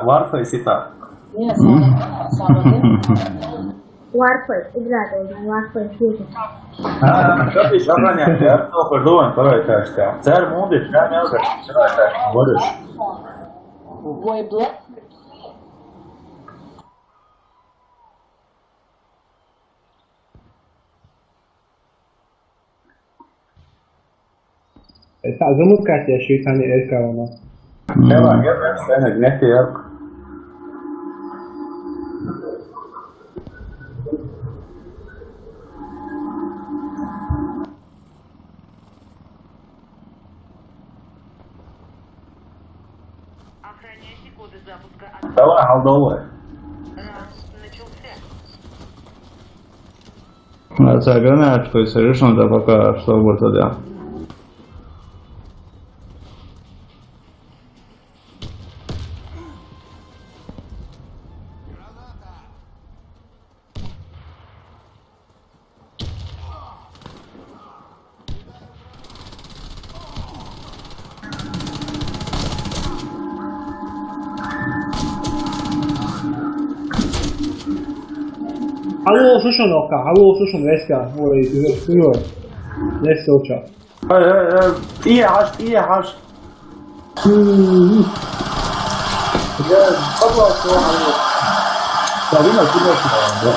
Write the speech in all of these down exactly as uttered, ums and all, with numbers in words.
Warface и так. Нет, Warface, игра должна Warface слушать. А, что ты ещё охранять? Я только думаю, второй этаж. Царь Муди, прям я уже. Второй этаж. Говоришь? Ой, блядь. Esa azımız kaç yaşıyor tane erkek ona. Tamam, ya ben sana ne diyor? Охраняйте коды запуска от... Давай, алдовый. Раунд начался. Ца гранаточку, если решил, да пока что будет, да. Алло, слушай, ну-ка, алло, слушай, резко. Ой, ты, ты, ты, резко, чё? Эй, эй, эй, тихо, аж, тихо, аж. Я подвал, что он говорит. Да, вы нас, да.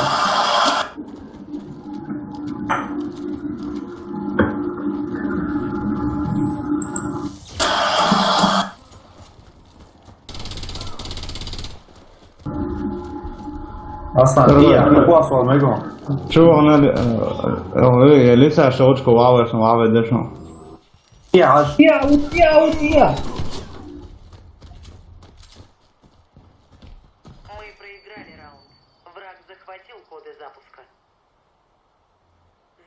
Аслан, тихо, ну, класс, ладно, иго. Чё, она, э, э, э, лица, что очко, вавер, что вавер, да что? Я, я, я, я. Мы проиграли раунд. Враг захватил коды запуска.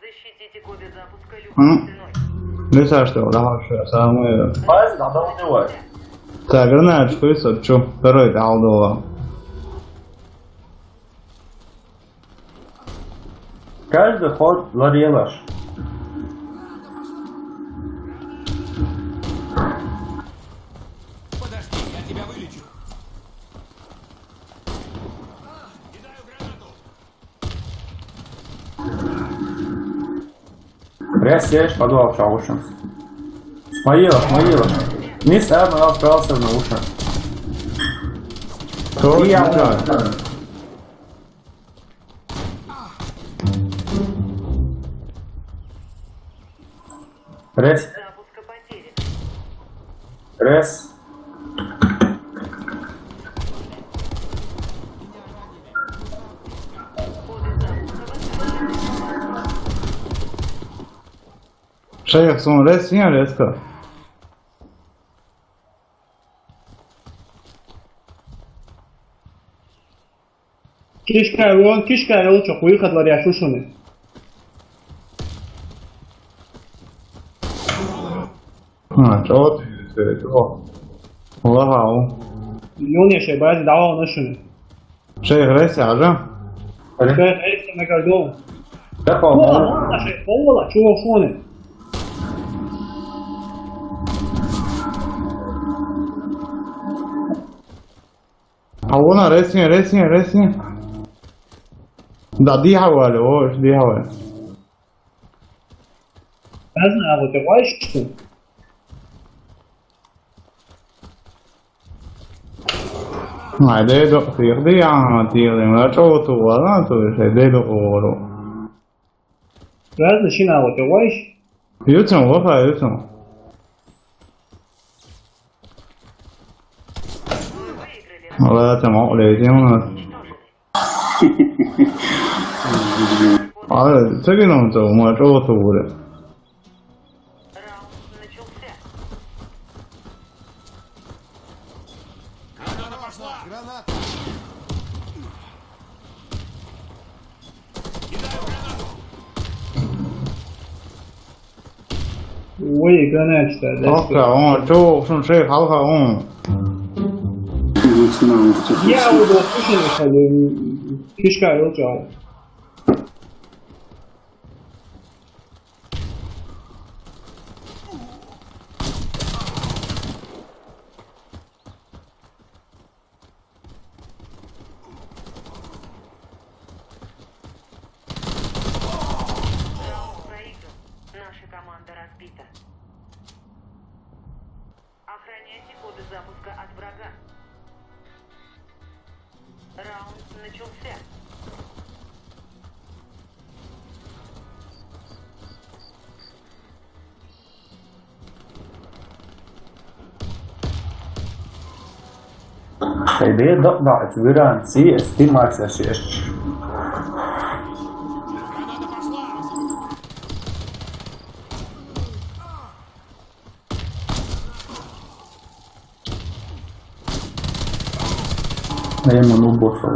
Защитите коды запуска любой ценой. Ну и что, давай, что, самое. Давай, давай, давай. Так, гранат, что это? Чё? Второй, да, алдовый. Каждый ход ларелаш. Подожди, я тебя вылечу. Кидаю гранату. Пресс есть, подвал чё лучше. Смоила, смоила. Мисс М остался в наушниках. Кто? И я. Рез. Рез. Шейх, сон, рез, син, резко. Кишка, вон, кишка, я лучше хуй хат ларя шушуны. А, чё ты, чё? Вау. Ён я шей, бать, давал на шуны. Шейх, рез, я же. Шейх, рез, на кордон. Да, по-моему. О, шейх, о, чё шуны? А вон, а, рез син, рез син, рез син. Да, дигьавали, о, дигьавали. Не знаю, вот я вайшку. Ай, дедо, тир, ди, а, тир, ди, ма, чё ты, ладно, то есть, дедо, оро. Разный шина, вот я вайш. Ютуб, вот, а, ютуб. Ладно, там, о, леди, у нас. А, ты не нам, то, ма, чё ты, оро. Раунд начался. Граната пошла! Граната! Кидаю гранату! Ой, граната, да. Алка, он, чё, шун, шей, халка, он. Я вот слушай, фишка, ёлка. Начался. Ej, bija do-, do-, es virāns, es timāks, es, es. Ej, man ubošo.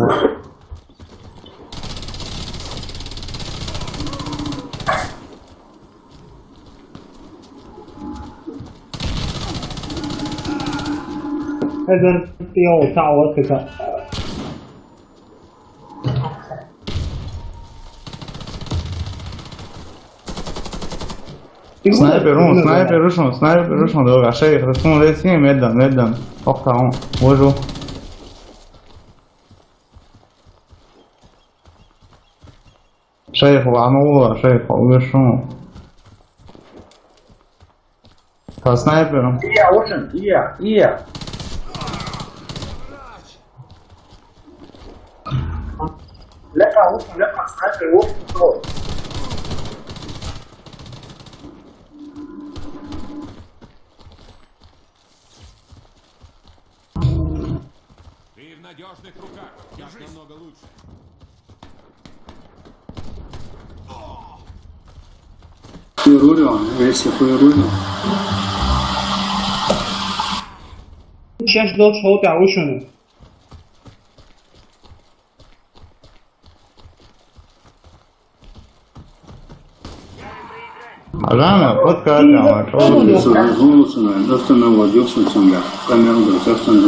Ezan jau tālu atpakaļ. Sniper, un, sniper, ušun, sniper, ušun, draugā, šeit, tas, un, es viņiem meddan, meddan. Ok, tā, un, ožu. Šeit, lāma, ulā, šeit, ušun. Tā sniper. Ija, ušun, ija, ija. Lepa, ušun, lepa, sniper, ušun, to. Ты в надежных руках. Так намного лучше. Хуй рулю, если хуй рулю. Сейчас ждал, что у тебя вышел. Рано, вот как там, а что вы? Слушай, слушай, да что наводился сюда? Камеру, да, сейчас там же.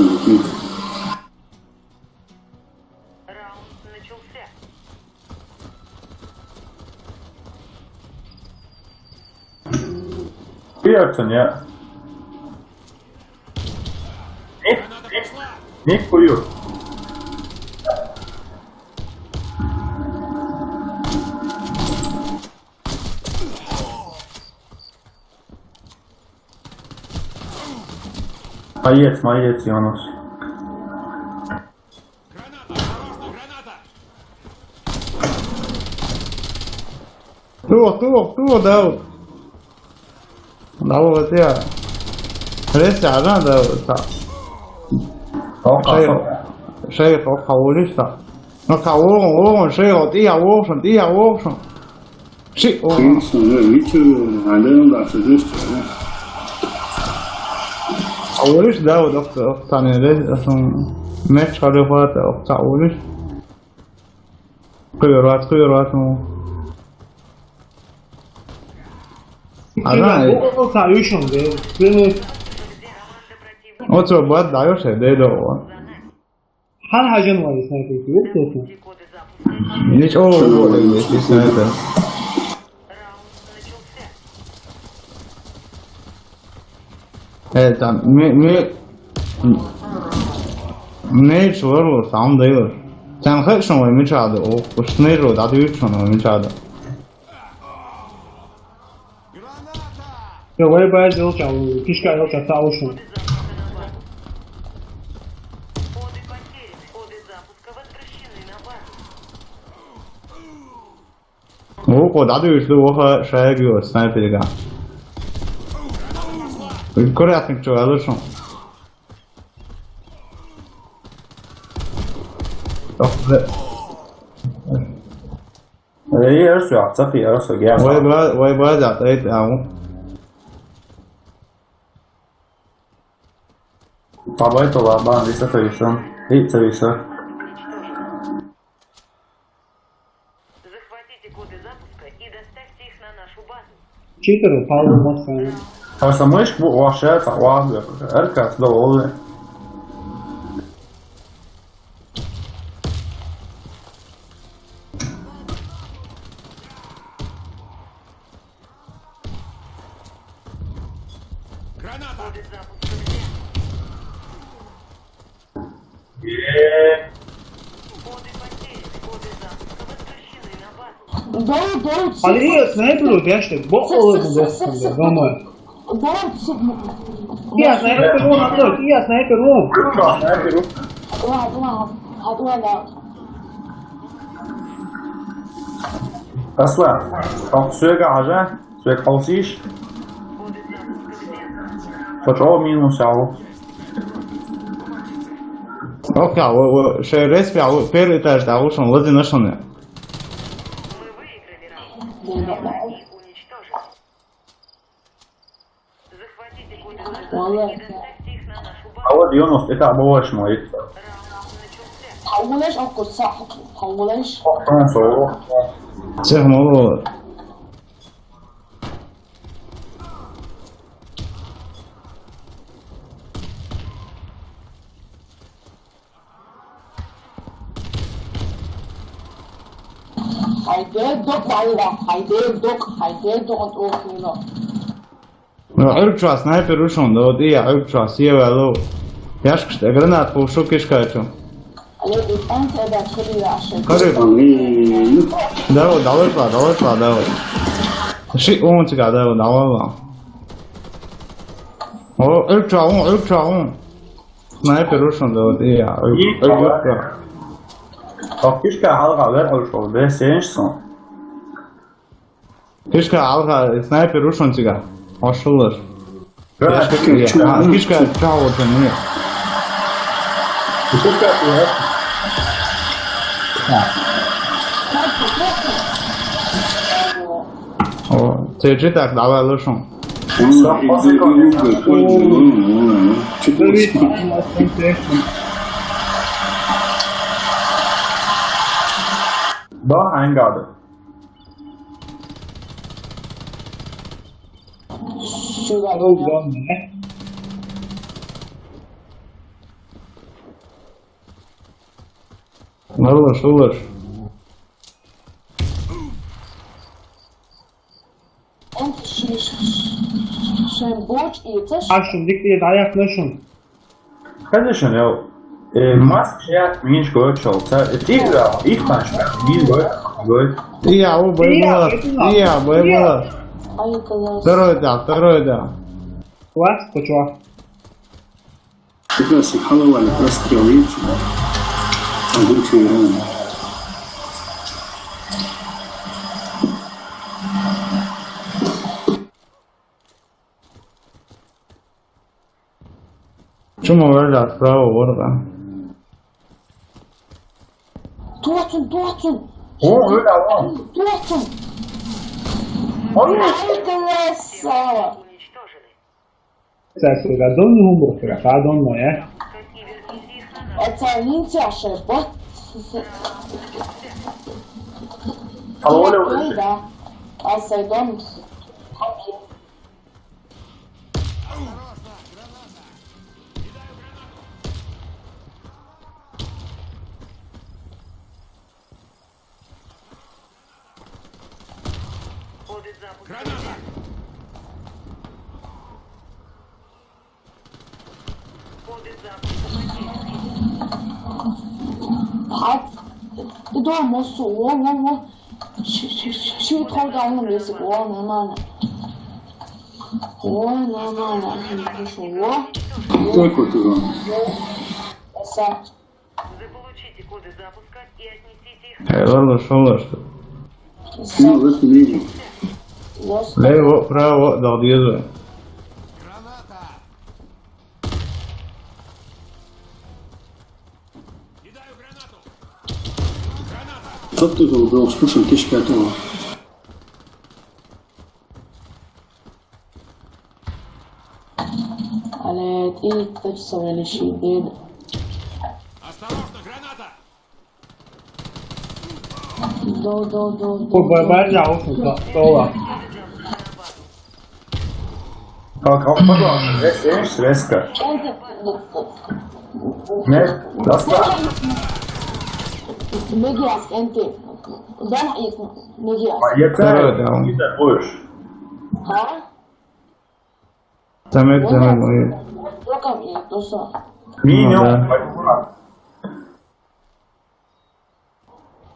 Раунд начался. Пьется, нет? Ник, ник, ник, кую. Молодец, молодец, Янус. Tuvo, tuvo, tuvo, Daud. Daud, hostia. Tres ya, ¿no? Daud, está. Ojalá. Şey, şey, ojalá, está. No, cabrón, cabrón, şey, tío, cabrón, tío, cabrón. Ши, о. Конечно, да, ничего, а да, он дальше здесь, да. А улиш, да, вот, вот, вот, там, да, там, меч, халифат, вот, а улиш. Кыйрат, кыйрат, ну. А, да, о, о, о, та, ишон, да, блин. Вот, что, бат, даёшь, да, да, вот. Ҳар ҳаҷон вари снайперки, ёк, точно. Ҳеҷ о, о, о, о, снайпер. Э, там, ме, ме, ме, чувар, там, да, ёк. Там, хэт, шо, ме, чада, о, о, снайпер, да, ты, шо, ме, чада. Yo, voy a poner de otra, güey. Pishka de otra, está ocho. О, о, да, ты что, оха, шайгу, снайперга. Курятник, чё, я лучше. Ох, да. Эй, я что, цапи, я что, я Вай, что? Бра-, вай, бра, да, эй, ау. Пабай то лабан, здесь это всё. И это всё. Захватите коды запуска и доставьте их на нашу базу. Читеры, Павлу Москве. А самой ж вообще это ладно. Эрка, довольный. Граната! Коды потеряны, коды запуска возвращены на базу. Дауд, Дауд, Али, снайпер, бяшты, бо олы бу достум, дома. Дауд, всё, ну. Я снайпер, он, Абдул, я снайпер, он. Ладно, ладно, ладно, ладно. Аслан, хьо соьга хьажа, соьга хьовсийша. Тхо чӀогӀа минус йолу. Окей, во, во, шайн респи, во, первый этаж, да, лучше, лазина шуна. Валла. А вот девяносто, это обуваш мой. Хьалгулеш, аккур са, хьалгулеш. Всех мало. Хьайде док, валла, хьайде док, хьайде док, оцу хуьйно. Ну, Ӏуьрг чохь снайпер ву шуна, да, вот и я Ӏуьрг чохь севаьлла. Яшкаш тӀе гранат кхуьуш шу кишкачу. Алло, и тӀанта эбаьт хуьлийла аша. Хари. Давай, давай, давай, давай, давай. Ши, он цигахь, давай, давай. О, Ӏуьрг чохь ву, Ӏуьрг чохь ву. Снайпер ву шуна, да, вот и я. Ой, ой, ой. Ох, кишка хьалха вер хьуш вол, бе, сенш сон. Кишка хьалха снайпер ву шуна цигахь. Хьошуллаш. Кишка чу ву шуна, не. Кишка чу ву шуна, не. О, церчи так, давай лучше. Да, I got it. Сюда. Марла, шулаш. Шайн боч и цаш. Ашин дик и даяк лешин. Конечно, я. Э, маск я, минш гой чол. Ца, э, ти, да, их панш, мин гой, гой. Я, у, бой была. Я, бой была. Ай, казалось. Второй, да, второй, да. Класс, ты чё? Как раз и халавали, прострел, видите? Там вылетели ровно. Чому валят право ворда? Туатун, туатун! О, валят, о! Туатун! О, валят! Ай, красава! Цаьршира донна хӀуманах хира, хадонно, я? Оцу нинцяшер бо. Алло, алло. Ой, да. А Сайдон. Входит запуск. Граната! Входит запуск. Хьа, и дом, осу, во, во, во. Ши, ши, ши, ши, тхо даун, если, во, нормально. Во, нормально, хорошо, во. Только ты, Ром. Красавчик. Заполучите коды запуска и отнесите их. Э, ладно, что у нас тут? Ну, в этом видео. Лево, право, дал деза. Что ты тут был? Слушай, кишка этого. Алло, и кто часовой лиши беда? Осторожно, граната! До, до, до, до. По бабарля, вот это, стола. Как, как, пожалуйста, здесь, видишь, резко. Нет, достаточно. Мегиас, энты. Да, их, Мегиас. А я... Второй, да, он. Ты такой же. А? Там это, там это. Только мне, то что. Минимум. Ну, да.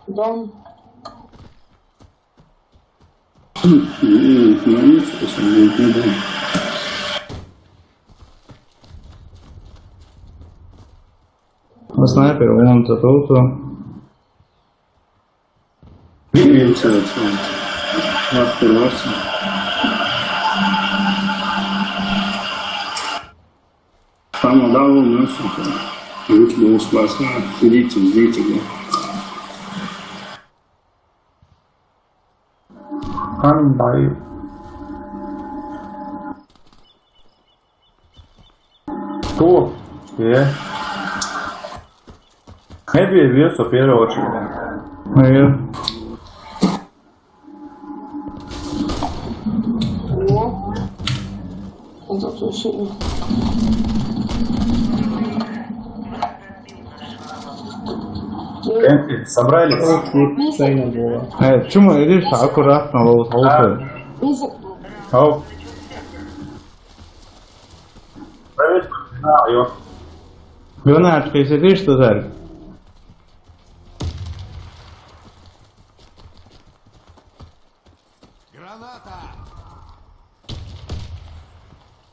Дом. А снайпер, вон тут, тут. Viens, viens, viens. Atturēsim. Pamodāvu mūsu. Viņš būs vasarā. Idite, idite. Pamodāju. Кто? Я. Maybe вес первого чего. Наверное. Собрались? Э, чему? Иди аккуратно, лоу, лоу. Ау. Проверь, да, ё. Leonard, ты сидишь, что так?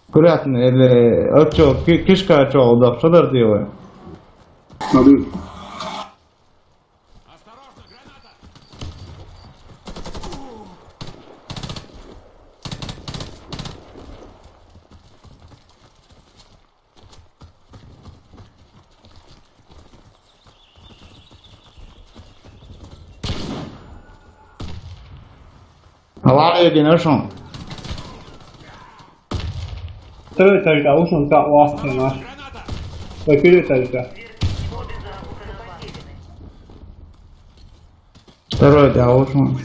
Аккуратно, или отчё, ки-, кишка отчё, да, что ты делаешь? Смотри. Авария, конечно. Второй этажка, а уж он как у вас, понимаешь? Ой, первый этажка. Второй, да, уж он.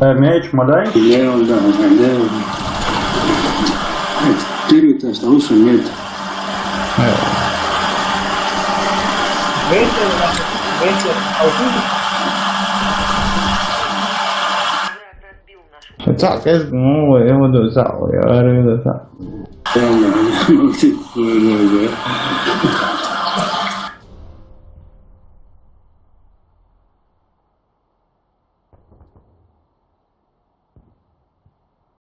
Э, меч, мадай? Да, да, да. Нет, первый этаж, а лучше нет. Вентиль, вентиль, а вот тут? Так, я, ну, я буду за, я говорю, да, так. Да, да, да.